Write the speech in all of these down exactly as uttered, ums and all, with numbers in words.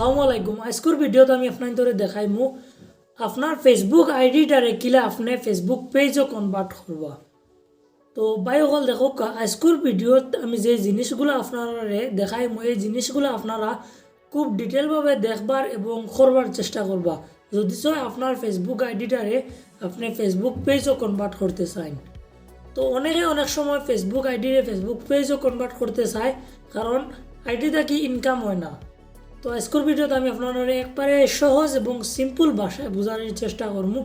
আসসালামু আলাইকুম। আইজকুর ভিডিওত আমি আপনাইন্তরে দেখাইমু আপনার Facebook আইডিটারে কিলা আপনে Facebook পেজও কনভার্ট করবা। তো ভাই অকল, দেখউক্কা, আইজকুর ভিডিওত আমি যে জিনিসগুলা আপনারারে দেখাইমু, এই জিনিসগুলা আপনারা খুব ডিটেলভাবে দেখবার এবং করবার চেষ্টা করবা। যদি চায় আপনার Facebook আইডিটারে আপনে Facebook পেজও কনভার্ট করতে চাইন, তো অনেকে অনেক সময় Facebook আইডিরে Facebook পেজও কনভার্ট করতে চায়, কারণ আইডি থাকি ইনকাম হয় না। তো আইজকুর ভিডিওত আমি আপনারারে একবারে সহজ এবং সিম্পল ভাষায় বুঝানির চেষ্টা করমু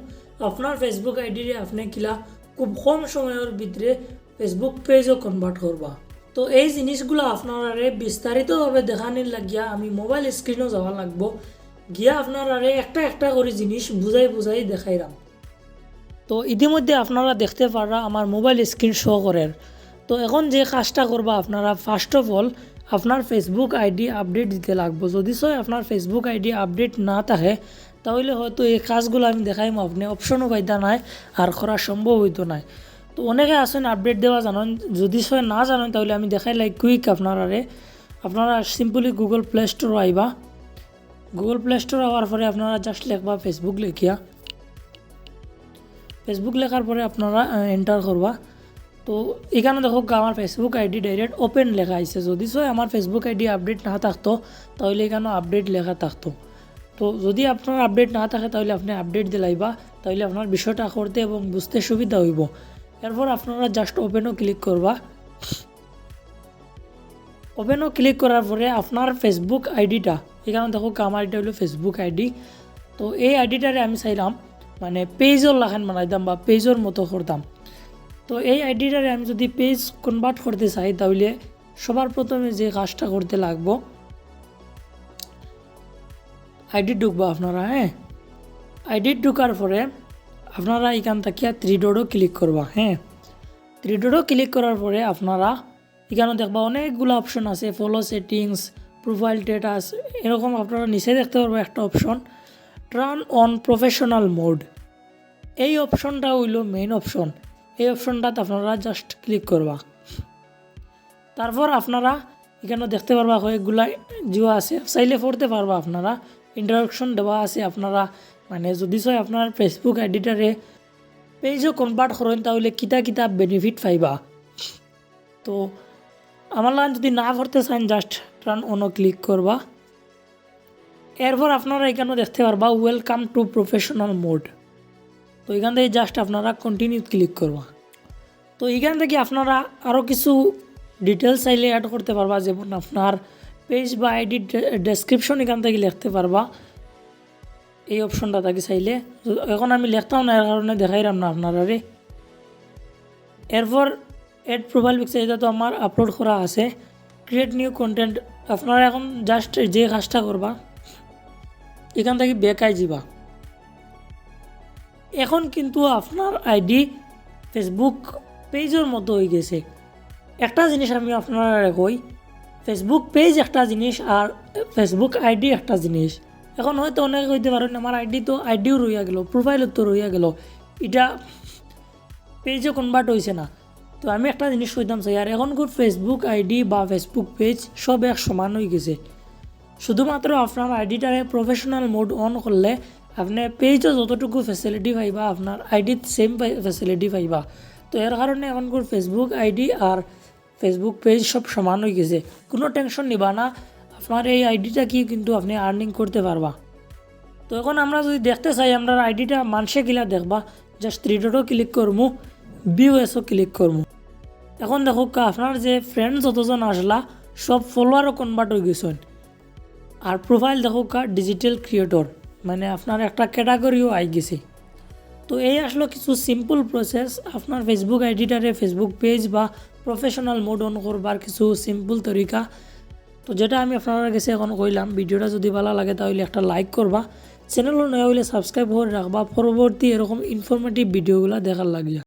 আপনার Facebook আইডিরে আপনে কিলা খুব কম সময়র ভিতরে Facebook পেজও কনভার্ট করবা। তো এই জিনিসগুলা আপনারারে বিস্তারিতভাবে দেখানির লাগিয়া আমি মোবাইল স্ক্রিনও যাওয়া লাগবো, গিয়া আপনারারে একটা একটা করি জিনিস বুঝাই বুঝাই দেখাইরাম। তো ইতিমধ্যে আপনারা দেখতে পাররা আমার মোবাইল স্ক্রিন শো করের। তো এখন যে কাজটা করবা আপনারা, first of all আপনার Facebook আইডি আপডেট দিতে লাগবো। যদি চায় আপনার Facebook আইডি আপডেট না থাকে, তাহলে হয়তো এই কাজগুলা আমি দেখাইমু আপনে অপশনও পাইতা নায়, আর করা সম্ভব হইতো নায়। তো অনেকে আছইন আপডেট দেওয়া জানইন, যদি চায় না জানইন, তাহলে আমি দেখাইলাই কুইক আপনারারে। আপনারা simply Google Play Store আইবা। Google Play Store আওয়ার পরে আপনারা just লেখবা Facebook লেখিয়া, Facebook লেখার পরে আপনারা এন্টার করবা। তো এখানো দেখউক্কা, আমার Facebook আইডি ডাইরেক্ট ওপেন লেখা আইছে। যদি চায় আমার Facebook আইডি আপডেট না থাকতো, তাহলে এখানো আপডেট লেখা থাকতো। তো যদি আপনার আপডেট না থাকে, তাহলে আপনে আপডেট দিলাইবা, তাহলে আপনার বিষয়টা করতে এবং বুঝতে সুবিধা হইবো। এরপর আপনারা just ওপেনও ক্লিক করবা। ওপেনও ক্লিক করার পরে আপনার Facebook আইডিটা, এখানো দেখউক্কা, আমার এটা হইলো Facebook আইডি। তো এই আইডিটারে আমি চাইলাম মানে পেজর লাখান বানাইতাম বা পেজর মতো করতাম। তো এই আইডিটারে আমি যদি পেজ কনভার্ট করতে চাই, তাহলে সবার প্রথমে যে কাজটা করতে লাগবো, আইডি ঢুকবা আপনারা, হ্যাঁ। আইডি ঢুকার পরে আপনারা এখান থাকিয়া থ্রি ডটও ক্লিক করবা, হ্যাঁ। থ্রি ডটও ক্লিক করার পরে আপনারা এখানো দেখবা অনেকগুলা অপশন আছে, ফলো সেটিংস, প্রোফাইল স্ট্যাটাস, এরকম আপনারা নিচে দেখতে পারবা একটা option, turn on professional mode. এই অপশনটা হইলো মেইন অপশন। এই অপশনটাত আপনারা just ক্লিক করবা। তারপর আপনারা এখানো দেখতে পারবা কয়েকগুলা জিও আছে, চাইলে পড়তে পারবা আপনারা। ইন্ট্রোডাকশন দেওয়া আছে, আপনারা মানে যদি চায় আপনার Facebook আইডিটারে পেজও কনভার্ট করইন, তাহলে কিতা কিতা বেনিফিট পাইবা। তো আমার লাখান যদি না পড়তে চাইন, just টার্ন অনও ক্লিক করবা। এরপর আপনারা এখানো দেখতে পারবা ওয়েলকাম টু প্রফেশনাল মোড। তো এখান থেকে just আপনারা কন্টিনিউ ক্লিক করবা। তো এখান থেকে আপনারা আরও কিছু ডিটেলস চাইলে অ্যাড করতে পারবা, যেমন আপনার পেজ বা আইডি ডেসক্রিপশন এখান থেকে লিখতে পারবা এই অপশনটা থাকি চাইলে। তো এখন আমি লিখতাম না, এর কারণে দেখাইলাম না আপনারারে। এরপর অ্যাড প্রোফাইল পিকচার, এটা তো আমার আপলোড করা আছে। ক্রিয়েট নিউ কন্টেন্ট, আপনারা এখন just যে কাজটা করবা, এখান থেকে ব্যাক আই যিবা। এখন কিন্তু আপনার আইডি Facebook পেজর মতো হয়ে গেছে। একটা জিনিস আমি আপনারারে কই, Facebook পেজ একটা জিনিস আর Facebook আইডি একটা জিনিস। এখন হয়তো অনেকে কইতে পারেন, "আমার আইডি তো, আইডিও রইয়া গেল, প্রোফাইলও তো রইয়া গেল, এটা পেজও কনভার্ট হইছে না।" তো আমি একটা জিনিস কইতাম চাই, আর এখনকুর Facebook আইডি বা Facebook পেজ সব এক সমান হয়ে গেছে। শুধুমাত্র আপনার আইডিটারে প্রফেশনাল মোড অন করলে আপনি পেজও যতটুকু ফ্যাসিলিটি পাইবা, আপনার আইডিত সেম ফ্যাসিলিটি পাইবা। তো এর কারণে এখনকুর Facebook আইডি আর Facebook পেজ সব সমান হয়ে গেছে। কোনো টেনশন নিবা না, আপনার এই আইডিটা কি কিন্তু আপনি আর্নিং করতে পারবা। তো এখন আমরা যদি দেখতে চাই আমরা আইডিটা মানষে কিলা দেখবা, just থ্রি ডটও ক্লিক করমু, ভিউএসও ক্লিক করমু। এখন দেখউক্কা, আপনার যে ফ্রেন্ড যতজন আসলা, সব ফলোয়ারও কনভার্ট হয়ে গেছেন। আর প্রোফাইল দেখউক্কা, ডিজিটাল ক্রিয়েটর, মানে আপনার একটা ক্যাটাগরিও আই গেছে। তো এই আসলো কিছু সিম্পল প্রসেস আপনার Facebook আইডিটারে Facebook পেজ বা প্রফেশনাল মোড অন করবার কিছু সিম্পল তরিকা। তো যেটা আমি আপনার কাছে এখন কইলাম, ভিডিওটা যদি ভালো লাগে তাহলে একটা লাইক করবা, চ্যানেলও নয়া হইলে সাবস্ক্রাইব করে রাখবা পরবর্তী এরকম ইনফরমেটিভ ভিডিওগুলো দেখার লাগিয়া।